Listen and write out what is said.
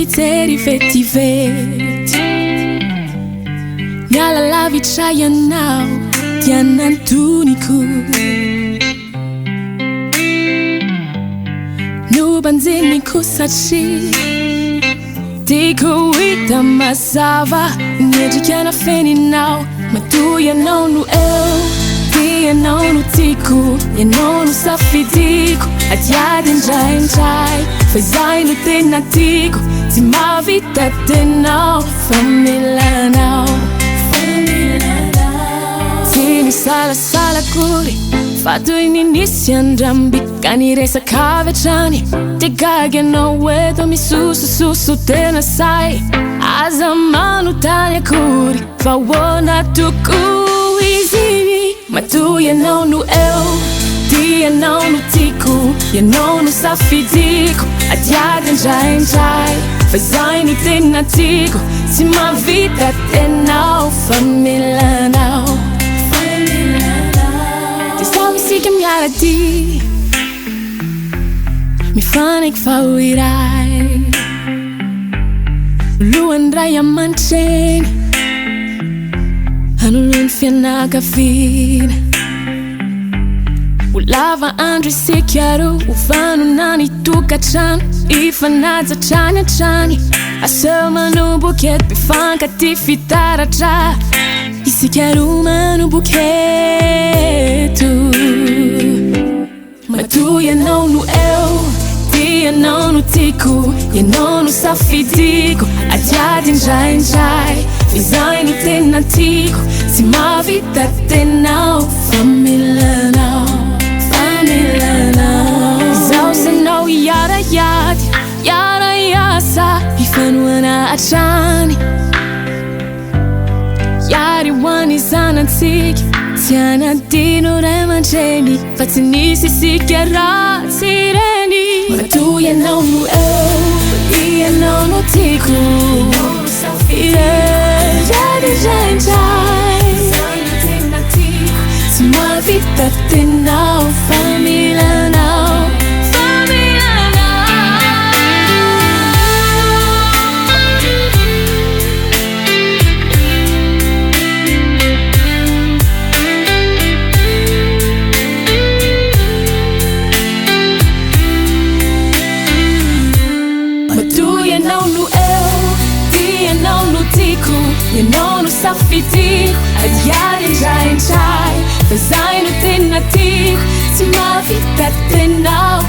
mijery vetivety. Miala lavitra ianao dia nantoniko. Nobanjiniko satria tiako ho hita mazava ny endrika nafeninao. Matoa ianao no eo, dia ianao no tiako, ianao no safidiko. Adiady indraindray, fa izay no tena tiako. Tsy mahavita tenao fa mila anao. Tsy nisalasala akory fa toy ny nisy andramby ka niresaka avy hatrany. Dia gaga ianao eto misosososo tena sahy. Aza manontany akory fa ahoana tokoa izy iny. Matoa ianao no eo, dia ianao no tiako, ianao no safidiko. Adiady indraindray, fa izay no tena tiako. Tsy mahavita tenao fa mila anao. Dia samy isika miara-dia, mifanaiky fa ho iray. Lohan'ny ray aman-dreny, hanoloan'ny fianakaviana. Ho lava andro isika roa, ho vanona ny tokantrano, hifanaja hatrany hatrany. Aseho manomboka eto, mpifankatia fitaratra. Isika roa manomboka eto. Matoa ianao no eo, dia ianao no tiako, ianao no safidiko. Adiady indraindray, izay no tena tiako. Tsy mahavita tenao fa mila anao, fa mila anao. Izaho sy anao hiara-hiady, hiara-hiasa, hifanohana hatrany. Hiary ho an'ny zanantsika, tsy hanadino ray aman-dreny, fa tsy nisy isika raha tsy ireny. Matoa ianao no eo, ianao no tiako. Yeah, indraindray, tsy mahavita tenao fa mila anao, fa mila anao. Matoa ianao no eo, dia ianao no tiako, ianao no safidiko. Adiady indraindray, fa izay no tena tiako. Tsy mahavita tenao.